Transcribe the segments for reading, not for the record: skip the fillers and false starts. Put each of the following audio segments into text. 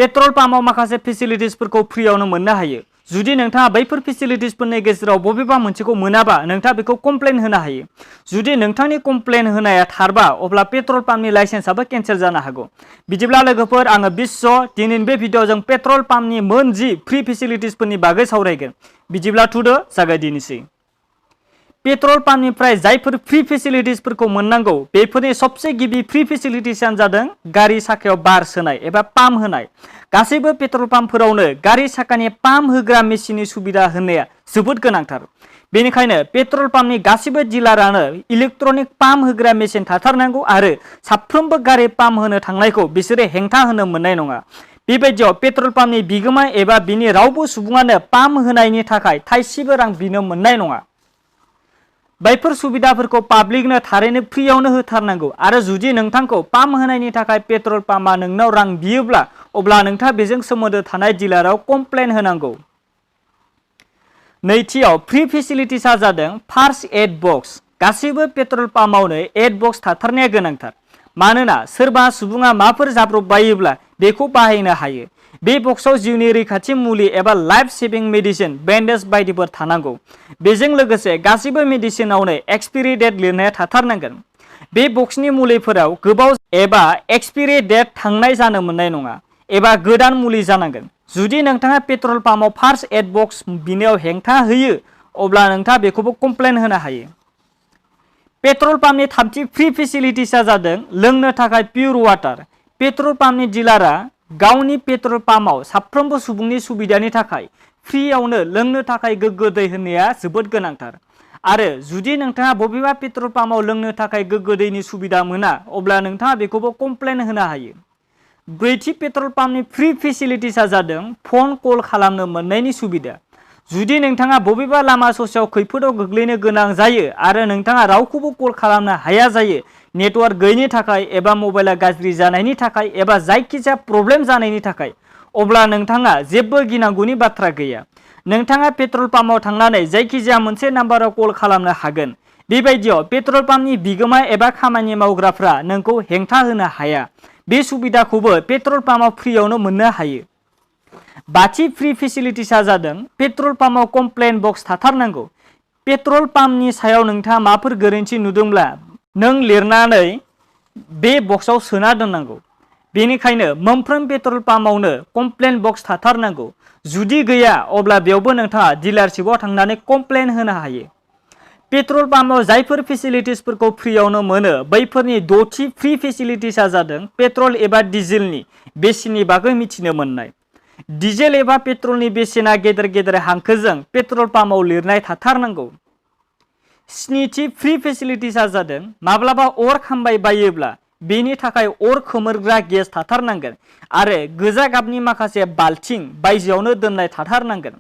Petrol पाम्पाव माखासे फेसिलिटिसफोरखौ फ्रियावनो मोननो हायो। जुदि नोंथाङा बैफोर फेसिलिटिसफोरनि गेजेराव बबेबा मोनसेखौ मोनाबा नोंथाङा बेखौ कमप्लेन होनो हायो। जुदि नोंथांनि कमप्लेन होनाया थारबा अब्ला पेट्रल पाम्पनि लाइसेन्सआबो केन्सेल जानो हागौ। बिदिब्ला लोगोफोर आङो बिश्व दिनैनि बे भिडिअ'आव जों पेट्रल पाम्पनि मोन 10 फ्रि फेसिलिटिसफोरनि बागै सावरायगोन। बिदिब्ला थुदो जागायदिनोसै। पेट्रल पाम्पनिफ्राय जायफोर फ्रि फेसिलिटिसफोरखौ मोननांगौ बेफोरनि सबसे गिबि फ्रि फेसिलिटिसआनो जादों गारि साखायाव बार सोनाय एबा पाम्प होनाय। गासैबो पेट्रल पाम्पफोरावनो गारि साखानि पाम्प होग्रा मेसिननि सुबिदा होनाया जोबोद गोनांथार। बेनिखायनो पेट्रल पाम्पनि गासैबो डिलारानो इलेक्ट्रनिक पाम्प होग्रा मेसिन थाथारनांगौ आरो साफ्रोमबो गारि पाम्प होनो थांनायखौ बिसोरो हेंथा होनो मोननाय नङा। बेबायदियाव पेट्रल पाम्पनि बिगोमा एबा बिनि रावबो सुबुङानो पाम्प होनायनि थाखाय थाइसेबो रां बिनो मोननाय नङा। बैफोर सुबिदाफोरखौ पाब्लिकनो थारैनो फ्रियावनो होथारनांगौ आरो जुदि नोंथांखौ पाम्प होनायनि थाखाय पेट्रल पाम्पआ नोंनाव रां बियोब्ला अब्ला नोंथाङा बेजों सोमोन्दो थानाय डिलाराव कमप्लेन होनांगौ। नैथियाव फ्रि फेसिलिटिसआ जादों फार्स्ट एड बक्स। गासैबो पेट्रल पाम्पआवनो एड बक्स थाथारनाया गोनांथार। मानोना सोरबा सुबुङा माफोर जाब्रबबायोब्ला बेखौ बाहायनो हायो। बे बक्सआव जिउनि रैखाथि मुलि एबा लाइफ सेभिं मेडिसिन, बेन्डेज बायदिफोर थानांगौ। बेजों लोगोसे गासैबो मेडिसिनावनो एक्सपायरि डेट लिरनाया थाथारनांगोन। बे बक्सनि मुलिफोराव गोबाव एबा एक्सपायरि डेट थांनाय जानो मोननाय नङा एबा गोदान मुलि जानांगोन। जुदि नोंथाङा पेट्रल पाम्पआव फार्स्ट एड बक्स बिनायाव हेंथा होयो अब्ला नोंथाङा बेखौबो कमप्लेन होनो हायो। पेट्रल पाम्पनि थामथि फ्रि फेसिलिटिसआ जादों लोंनो थाखाय पियर वाटार। पेट्रल पाम्पनि डिलारा गावनि पेट्रल पाम्पआव साफ्रोमबो सुबुंनि सुबिदानि थाखाय फ्रियावनो लोंनो थाखाय गोग्गो दै होनाया जोबोद गोनांथार। आरो जुदि नोंथाङा बबेबा पेट्रल पाम्पआव लोंनो थाखाय गोग्गो दैनि सुबिदा मोना अब्ला नोंथाङा बेखौबो कमप्लेन होनो हायो। ब्रैथि पेट्रल पाम्पनि फ्रि फेसिलिटिसआ जादों फन कल खालामनो मोननायनि सुबिदा। जुदि नोंथाङा बबेबा लामा ससेयाव खैफोदाव गोग्लैनो गोनां जायो आरो नोंथाङा रावखौबो कल खालामनो हाया जायो, नेटवर्क गैयैनि थाखाय एबा मबाइला गाज्रि जानायनि थाखाय एबा जायखिजाया प्रब्लेम जानायनि थाखाय, अब्ला नोंथाङा जेबो गिनांगौनि बाथ्रा गैया। नोंथाङा पेट्रल पाम्पआव थांनानै जायखिजाया मोनसे नाम्बाराव कल खालामनो हागोन। बेबायदियाव पेट्रल पाम्पनि बिगोमा एबा खामानि मावग्राफ्रा नोंखौ हेंथा होनो हाया। बे सुबिदाखौबो पेट्रल पाम्पआव फ्रियावनो मोननो हायो। बाथि फ्रि फेसिलिटिसआ जादों पेट्रल पाम्पआव कमप्लेन बक्स थाथारनांगौ। पेट्रल पाम्पनि सायाव नोंथाङा माबाफोर गोरोन्थि नुदोंब्ला नों लिरनानै बे बक्सआव सोना दोननांगौ। बेनिखायनो मोनफ्रोम पेट्रल पाम्पआवनो कमप्लेन बक्स थाथारनांगौ। जुदि गैया अब्ला बेयावबो नोंथाङा डिलारशिपआव थांनानै कमप्लेन होनो हायो। पेट्रल पाम्पआव जायफोर फेसिलिटिसफोरखौ फ्रियावनो मोनो बैफोरनि द'थि फ्रि फेसिलिटिसआ जादों पेट्रल एबा डिजेलनि बेसेननि बागै मिथिनो मोननाय। डिजेल एबा पेट्रलनि बेसेना गेदेर गेदेर हांखोजों पेट्रल पाम्पआव लिरनाय थाथारनांगौ। स्निथि फ्रि फेसिलिटिसआ जादों माब्लाबा अर खामबाय बायोब्ला बेनि थाखाय अर खोमोरग्रा गेस थाथारनांगोन आरो गोजा गाबनि माखासे बाल्थिं बायजोआवनो दोननाय थाथारनांगोन।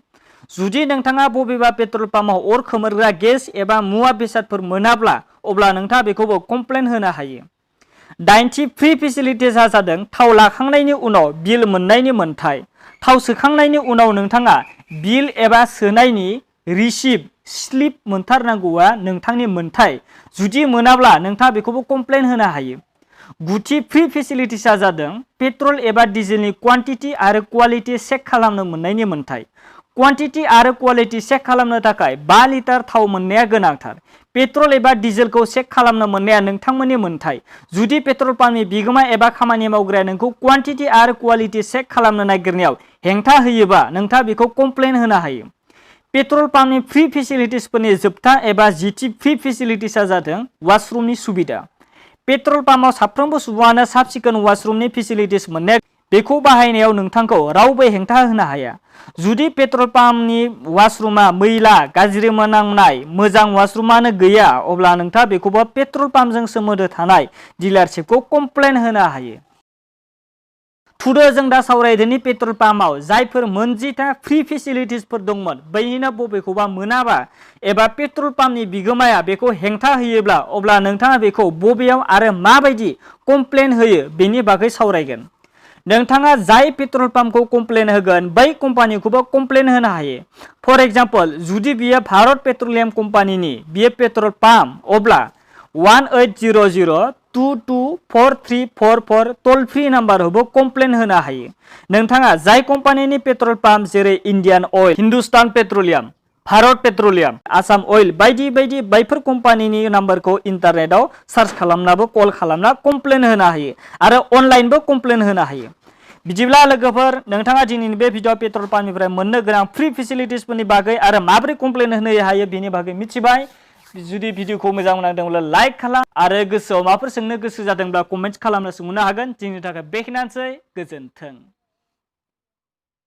जुदि नोंथाङा बबेबा पेट्रल पाम्पआव अर खोमोरग्रा गेस एबा मुवा बेसादफोर मोनाब्ला अब्ला नोंथाङा बेखौबो कमप्लेन होनो हायो। दाइनथि फ्रि फेसिलिटिसआ जादों थाव लाखांनायनि उनाव बिल मोननायनि मोन्थाय। थाव सोखांनायनि उनाव नोंथाङा बिल एबा सोनायनि रिसिप्ट स्लिप मोनथारनांगौआ नोंथांनि मोन्थाय। जुदि मोनाब्ला नोंथाङा बेखौबो कमप्लेन होनो हायो। गुथि फ्रि फेसिलिटिसआ जादों पेट्रल एबा डिजेलनि क्वान्टिटि आरो क्वालिटि चेक खालामनो मोननायनि मोन्थाय। क्वान्टिटि आरो क्वालिटि चेक खालामनो थाखाय 5 लिटार थाव मोननाया गोनांथार। पेट्रल एबा डिजेलखौ चेक खालामनो मोननाया नोंथांमोननि मोन्थाय। जुदि पेट्रल पाम्पनि बिगोमा एबा खामानि मावग्राया नोंखौ क्वान्टिटि आरो क्वालिटि चेक खालामनो नागिरनायाव हेंथा होयोबा नोंथाङा बेखौ कमप्लेन होनो हायो। पेट्रल पाम्पनि फ्रि फेसिलिटिसफोरनि जोबथा एबा 10थि फ्रि फेसिलिटिसआ जादों वाशरुमनि सुबिदा। पेट्रल पाम्पआव साफ्रोमबो सुबुङानो साब सिखोन वाशरुमनि फेसिलिटिस मोननाया बेखौ बाहायनायाव नोंथांखौ रावबो हेंथा होनो हाया। जुदि पेट्रल पाम्पनि वाशरुमा मैला, गाज्रि मोनामनाय, मोजां वाशरुमानो गैया अब्ला नोंथाङा बेखौबो पेट्रल पाम्पजों सोमोन्दो थानाय डिलारशिपखौ कमप्लेन होनो हायो। थुदो जों दा सावरायदोनि पेट्रल पाम्पआव जायफोर मोन 10था फ्रि फेसिलिटिसफोर दंमोन बैनिनो बबेखौबा मोनाबा एबा पेट्रल पाम्पनि बिगोमाया बेखौ हेंथा होयोब्ला अब्ला नोंथाङा बेखौ बबेयाव आरो माबायदि कमप्लेन होयो बेनि बागै सावरायगोन। नोंथाङा जाय पेट्रल पाम्पखौ कमप्लेन होगोन बै कम्पानिखौबो कमप्लेन होनो हायो। फर एग्जाम्पल, जुदि बियो भारत पेट्रलियाम कम्पानिनि बियो पेट्रल पाम्प अब्ला 1800 224344 टल फ्रि नाम्बारावबो कमप्लेन होनो हायो। नोंथाङा जाय कम्पानिनि पेट्रल पाम्प जेरै इन्डियान अइल, हिन्दुस्तान पेट्रलियाम, भारत पेट्रलियाम, आसाम अइल बायदि बायदि बैफोर कम्पानिनि नाम्बारखौ इन्टारनेटाव सार्च खालामनाबो कल खालामना कमप्लेन होनो हायो आरो अनलाइनबो कमप्लेन होनो हायो। बिदिब्ला लोगोफोर, नोंथाङा दिनैनि बे भिडिअ पेट्रल पाम्पनिफ्राय मोननो गोनां फ्रि फेसिलिटिसफोरनि बागै आरो माबोरै कमप्लेन होनो हायो बेनि बागै मिथिबाय। जुदि भिडिअखौ मोजां मोनदोंब्ला लाइक खालाम आरो गोसोआव माबाफोर सोंनो गोसो जादोंब्ला कमेन्ट खालामना सोंहरनो हागोन। दिनैनि थाखाय बेखिनियानोसै, गोजोन्थों।